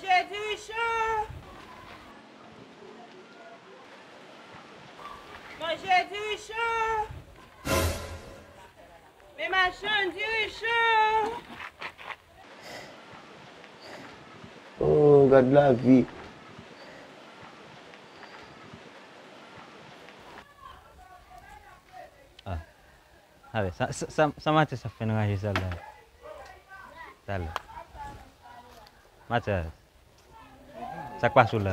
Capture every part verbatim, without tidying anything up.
Manje diri cho! Manje diri cho! Men machann diri cho! Oh, gad lavi. Ah. Alè, sa, sa, sa, sa Matyas ap fè nan raje sa la? Talè. Matyas. Sa k pase w la?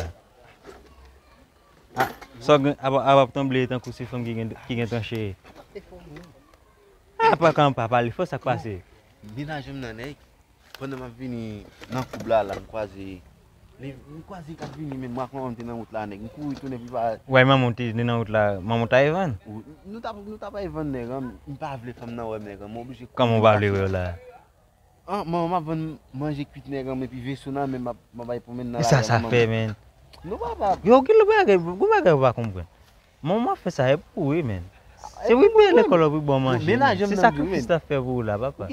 Ah, sa w gen, ap, ap, ap tranble tankou se fanm ki gen, ki gen tranche. Ah, pa kan pa pale fò, sa k pase? Mennaj m nan nèg. Pandan m ap vini nan koub la la, m kwaze li, m kwaze l k ap vini menm, m ak manman m te nan wout la nèg, m kouri tounen pi pa. Wè manman w te, te nan wout la, manman w t al vann? Nou t ap, nou t ap al vann nèg an, m pa vle fanm nan wè m nèg an, m oblije kouri. Kòman w pa vle wè l la? An, manman m ap vann manje kwit nèg an, epi veso nan men m ap, m ap al pwonmen nan lari a. Sa sa fè menn? Non papa. Yo, gen lòt bagay, gen bagay ou pa konprann. Manman w ap fè sa, e pou ou wi menn. Se wi peye lekòl w ap wi ba w manje menn. Se sakrifis l ap fè pou ou la papa.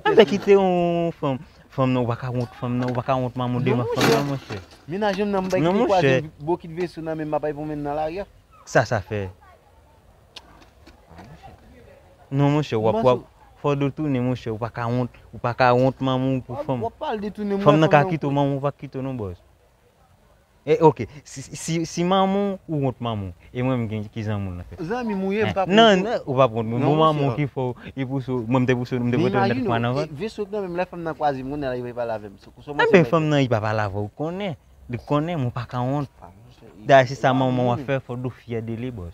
Anben kite yon fanm, fanm nan ou pa ka wont fanm nan, ou pa ka wont manman w devan fanm nan monchè. Menaj m nan m bay kite kwaze bokit veso nan men m ap al pwonmen nan lari a. Sa sa fè? Non monchè, w ap, w ap, fò w detounen monchè, ou pa ka wont, ou pa ka wont manman w pou fanm. W ap pale detounen m. Fanm nan ka kite w, manman w pa kite w non bòs. E ok, si, si, si manman w ou wont manman w, e mwen m gen ki zanmi w nan fè? Zanmi m ou ye, m pa pou. Non, non, ou pa pou wont mwen. Bon manman w ki fè w, li pouse w, mwen m te pouse w, m te pote w nan tèt mwen nan vant. Veso k nan men m lè fanm nan kwaze m konnen la li pale avè m. Anben fanm nan li pa pale avè w, ou konnen. Li konnen mwen pa ka wont. Dayè se sa manman w ap fè, fò w fyè de li bòs.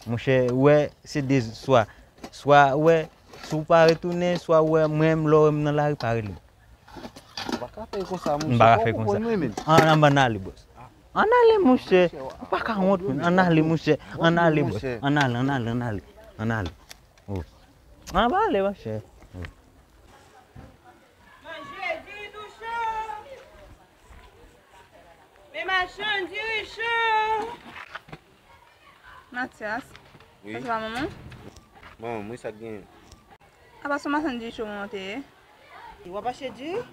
Monchè, ou wè, se de swa. Swa ou wè, si w pa retounen, swa ou wè, mwen menm lè w wè m nan lari, pa rele m. Ou pa ka fè l konsa, monchè. M pa ka fè l konsa. An, an, ann ale, bòs. Ann ale, monchè. Ou pa ka wont, menn. Ann ale, monchè. Ann ale, bòs. Ann ale, ann ale, ann ale. Ann ale. Oh. Ann ale, monchè. Oh. Manje diri tou cho. Men machann diri cho. Matyas. Wi. Sa se pa manman w? Manman m, wi, sa k genyen? Apa se yon machann diri cho manman w te ye? W ap achte diri?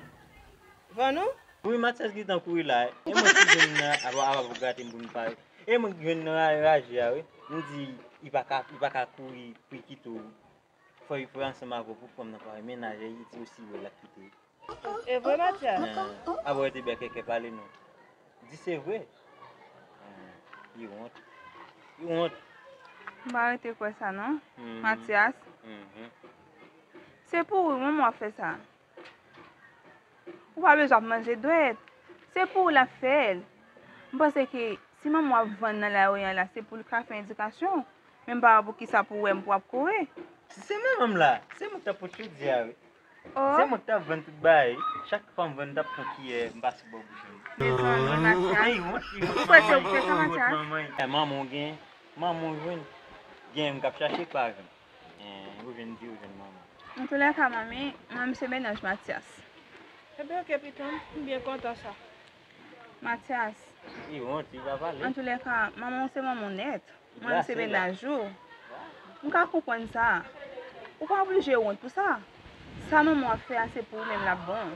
Vann ou? Wi, Matyas gentan kouri la. E mwen ki jwenn nan, apa, apa pou grate m pou m pare. E mwen ki jwenn nan ra-, raje a, wi. M di, li pa ka, li pa ka kouri pou l kite w. Fò li pran ansanm avè w pou fanm nan pare. Mennaj Ayiti osi wè l ap kite. E vre Matyas? Apa w rete bèkèkè pale non. Di se vre. Li wont. Li wont. M pa rete kwè sa non. Matyas. Se pou ou wi manman w ap fè sa. Ou pa bezwen ap manje dwèt. Se pou ou l ap fè l. M panse ke si manman w ap vann nan lari a la se pou l ka fè endikasyon. Men m pa wè poukisa pou w wè m pou w ap kouri. Se manman m la. Se mwen k t ap pot chodi a wi. Se mwen k t ap vann tout bagay. Chak fwa m vann m t ap pran kiyè m pase bò bouch mwen. Mezanmi Matyas. Ou kwè se ou k fè sa Matyas? Manman w gen, manman w jwenn. Gen m k ap chache pa jwenn. Ou jwenn di ou jwenn manman. Antoulèka manmi, mwen m se mennaj Matyas. Ebyen ok pitit m, m byen kontan sa. Matyas. Li wont, li pa pale. Antoulèka, manman w se manman w nèt. Mwen m se mennaj ou. M ka konprann sa. Ou pa oblije wont pou sa. Sa manman w ap fè a se pou ou menm l ap bon.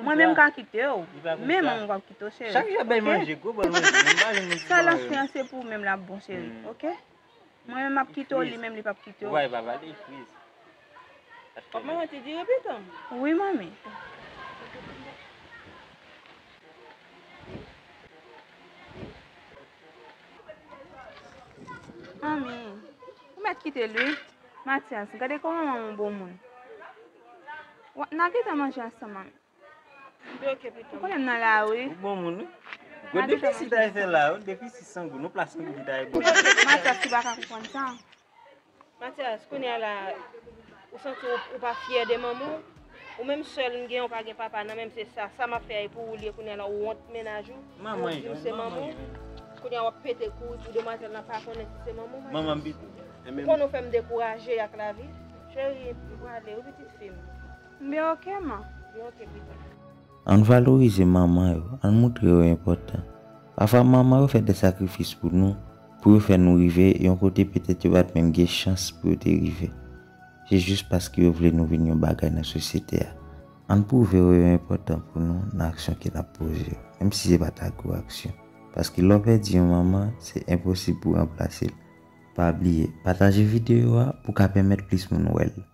Mwen menm m ka kite w. Men manman w p ap kite w cheri. Chak jou ap bay manje, gwo bòl manje, men m pa jwenn moun ki ban mwen. Sa l ap fè a se pou ou menm l ap bon cheri, oke? Mwen menm m ap kite w, li menm li p ap kite w. Ou pa pale friz. W ap manje ti diri pitit m? Wi manmi. Manmi, ou mèt kite l wi. Matyas, gade kòman manman w bon moun. N a gentan manje ansanm manmi. Ou konnen m nan lari. Ou bon moun wi. Gwo defisi Tayfè la wi, defisi san goud, nou plas san goud li ta ye bon. Matyas ki pa ka konprann sa. Matyas, kounye a la, ou santi ou, ou pa fyè de manman w? Ou menm sèl m gen, ou pa gen papa nan menm se sa, sa m ap fè a e pou ou l ye kounye a la ou wont mennaj ou, ou di m se manman w, kounye a w ap pete kouri pou demwazèl lan pa konnen si se manman w Matyas. Ou konnen w fè m dekouraje ak lavi. Cheri, m prale wi pitit fi m. M byen ok man. Byen ok pitit. Ann valorize manman yo, ann moutre yo enpòtan. Pafwa manman yo fè de sakrifis pou nou, pou yo fè nou rive yon kote petèt yo pa t menm gen chans pou yo te rive. Se jis paske yo vle nou vin yon bagay nan sosyete a. Ann pwouve yo enpòtan pou nou nan aksyon ke n ap poze yo, menm si se pa ta gwo aksyon. Paske lè w pèdi yon manman, se enposib pou w ranplase l. Pa bliye, pataje videyo a pou w ka pèmèt plis moun wè l.